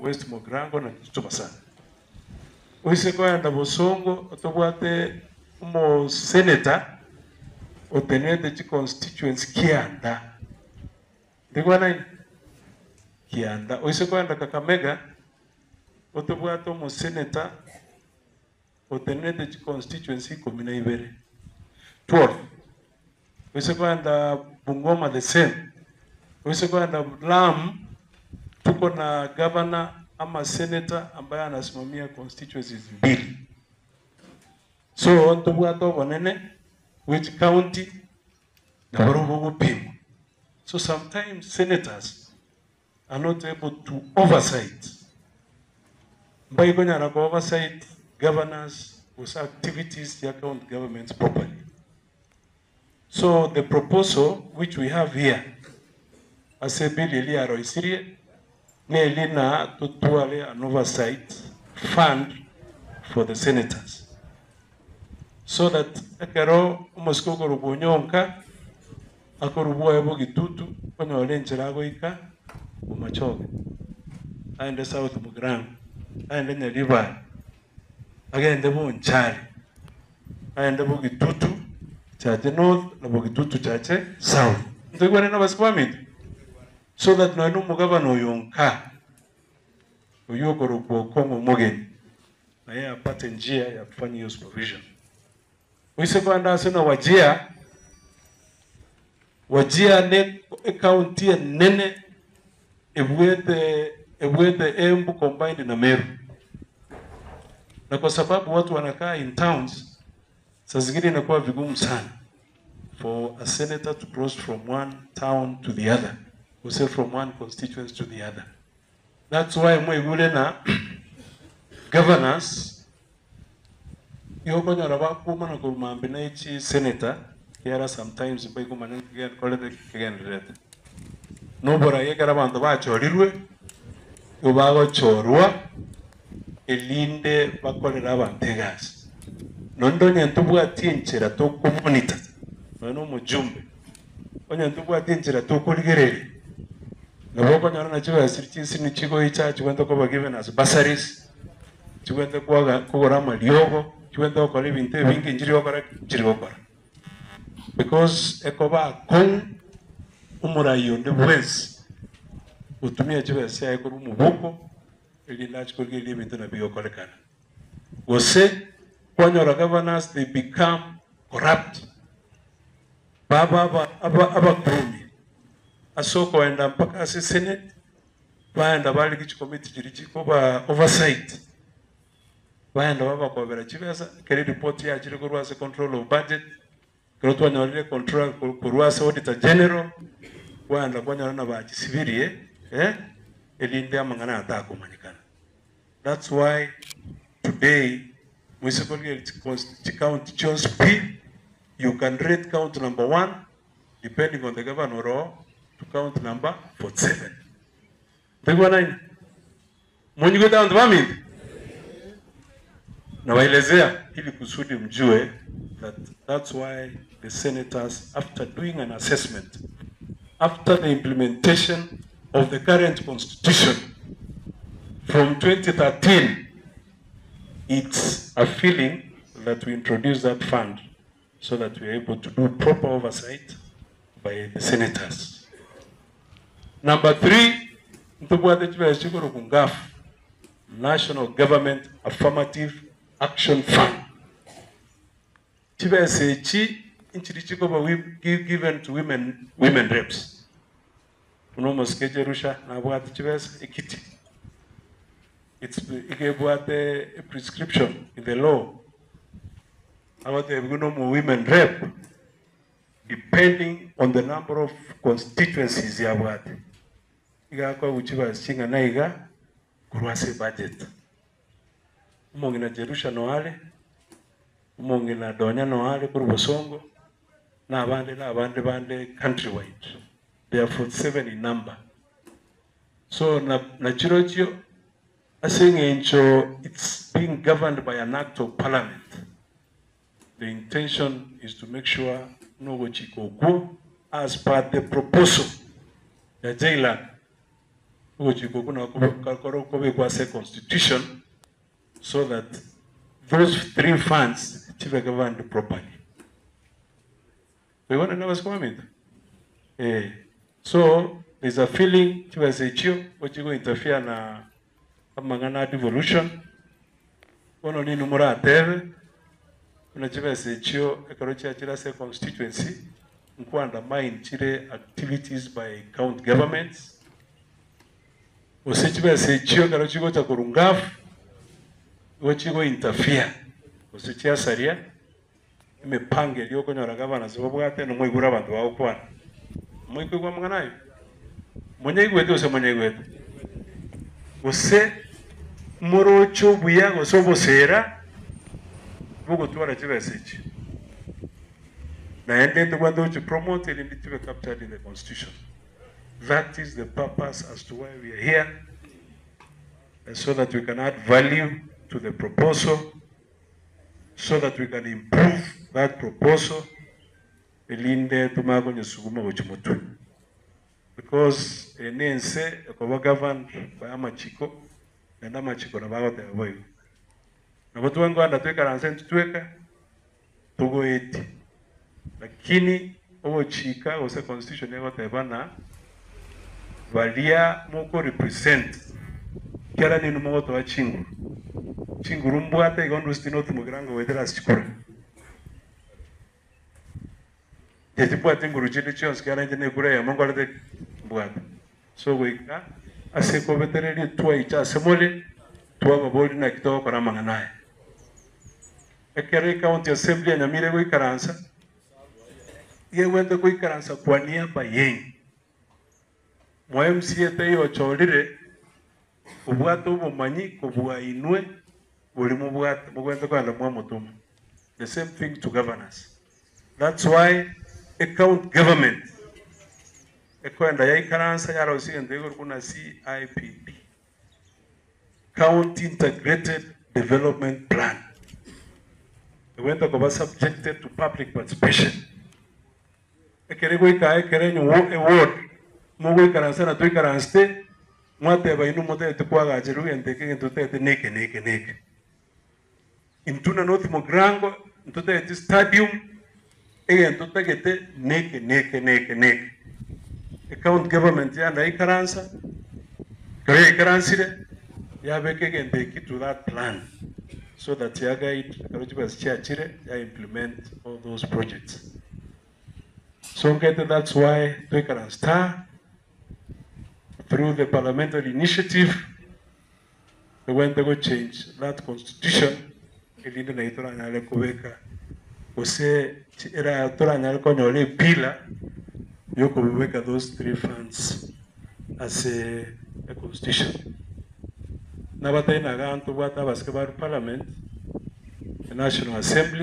West Mugirango na Kitutu Masaba. Oise koenda Bosongo tobwate omosenator otenerete chiconstituency kianda. Ndigwanaine? Kianda. Oise koenda Kakamega otobwate omosenator otenerete chiconstituency ikomi na ibere, 12. Oise koenda Bungoma the same. Oise koenda Lamu tuko na governor ama senator ambaye anasimamia constituencies mbili. So ntobwate obonene bwe chicounty nabarobwo bogopimwa. So sometimes senators are not able to oversight, mbaikonyara ko oversight governors gose activities chia county governments properly. So the proposal which we have here ase ebill eria yaroisirie neri na totware an oversight fund for the senators so that ekero omosike okorokwa Onyonka akorwa bwoye bogitutu onyore enchera agoika Bomachoge, aende South Mugirango, aende Nyaribari, agende Bonchari, aende Bogitutu Chache North na Bogitutu Chache South. Ntoigwane nabasike baminto? So that nonya na omogabana oyo nka, oyio okorokwa Okong'o Omogeni, naye apate njia ya kufanya hiyo supervision. Oise kogenda ase na Wajir, Wajir ne ecounty enene ebuete ebuete Embu combined na Meru. Na kwa sababu watu wanakaa in towns, saa zingine inakuwa vigumu sana for a senator to cross from one town to the other, gose from one constituency to the other. That's why mwaigure na governors Igo okonyora bakwomana korwa mambia na echi senator ekiagera sometimes mbaikomanya nki gekorete kegendererete. Noborai ekero abanto bachorirwe, igo bagochorwa erinde bakorere abanto egasi. Nonde onye ntobwati enchera tokomonitor, nonya na omojumbe, onye ntobwati enchera tokorigereria, nabo okonyora na chibesa chiria chinsini chigoicha chigwente koba given as bursaries. Chigwente kwaga kogora amariogo, chigwente gokora ebinto ebinge nchiri gokora ki? Nchiri gokora. Because ekoba akong'u omorai onde bwensi gotumia chibesa chiaye korwa omoboko erinde ache korigereria ebinto nabio bigokorekana. Gose kwanyora governors they become corrupt, baba aba aba abakuumi ase okoenda mpaka ase senate. Baenda barenge chikomiti chiria chikoba oversight, baenda babakobera chibesa, ekero eripoti yachire korwa ase control of budget, ekero twanyorire control korwa ase auditor general, kwaenda kwanyora na bachisibirie eh, erinde amang'ana aya takomanyekana. That's why today moise korigereria chicounty chionsi pi, you can rate county number one depending on the governor oro to count number 47. Ntoigwanaine? Monyigwete abanto baminto? Nabaelezea ili kusudi mjue that that's why the senators after doing an assessment after the implementation of the current constitution from 2013 it's a feeling that we introduce that fund so that we are able to do proper oversight by the senators. Number three, ntobwate chibesa chikorokwa NGAAF, National Government Affirmative Action Fund. Chibesa echi nchiri chikoba given to women, women reps. Buna omosike Jerusha nabwate chibesa ekiti. It's iga ebwate a prescription in the law Agotebiwa nomo women rep depending on the number of constituencies yabwate iga akoegwa chibesa ching'ana iga korwa ase ebudget. Omong'ina Jerusha noare, omong'ina Donya noare korwa Bosongo, na abande na abande bande country wide. They are 47 in number. So na nachirochio Ase eng'encho it's being governed by an act of parliament, the intention is to make sure buna ogochika okwo as per the proposal ya JLAC. Ogochika okwo nabo kobekwa ase econstitution so that those three funds chibe governed properly. Mwaigwanire abasike baminto? Eh. So there's a feeling chibesa echio gochi go interfere na amang'ana a devolution, bono ninwe moratebe buna chibesa echio ekero chiachire ase econstituency nko undermine chire activities by county governments, gose chibesa echio ekero chigocha korwa ngafu nigo chigo interfere gose chiasaria emepango eria okonyora gavana ase babwate na mwaigure abanto bagokwana. Moikoigwa amang'ana ayio? Monyaigwete gose monyaigwete? Gose moroche obuya gose obosera bogotwara chibesa echi? Naende ntobwate gochi promote erinde chibe captured in the constitution. That is the purpose as to why we are here so that we can add value to the proposal so that we can improve that proposal erinde tomanye konyesuguma gochia motwe because eye ne ense ekoba governed by amachiko naende amachiko nabo agoteba boigo. Nabo twenkoenda toikaranse intwe tweka togoetie lakini ogochika gose constitution egoteba ng'a baria moko represent kera ninwe mogotoa chinguru, chinguru mbwate igo ndusitie noti mogirango goetera ase chikura. Inche timbwati nguru chinde chionsi kiagera inche nekura eyemo nkorete ki? Mbwate. So goika ase ekobetereria twaicha ase more, twababoria naki togokora amang'ana aya. Ekero ecounty assembly ya Nyamira egoikaransa, iga egwenerete goikaransa kwa niaba yaino. Mwa MCA taiyo ochorire, obwate obomanyi kobua inwe boria mobwate, mogwenerete kogenda mwamotoma. The same thing to governors. That's why ecounty government ekoenda yaikaransa yarosia egento gekorokwa buna CIPP, County Integrated Development Plan. Egwenerete koba subjected to public participation. Ekero egoika aye ekero enye eward mogoikaransa na toikaransete mwateba inwe motagete koagacherwa egento eke egento totagete neke neke neke. Intwe na North Mugirango ntotagete stadium egento totagete neke neke neke neke. Ecounty government yanda yaikaransa ekero yaikaransire yabeka egento eki to that plan so that ya guide ekero chibesa chiachire ya implement all those projects. So nkete that's why toikaranse aa through the parliamentary initiative togwenerete go change that constitution erinde naye toranyare kobeka gose era toranyare konyora epillar yokobeka those three funds ase econstitution. Nabatari naga ntobwate abasike ba parliament, enational assembly.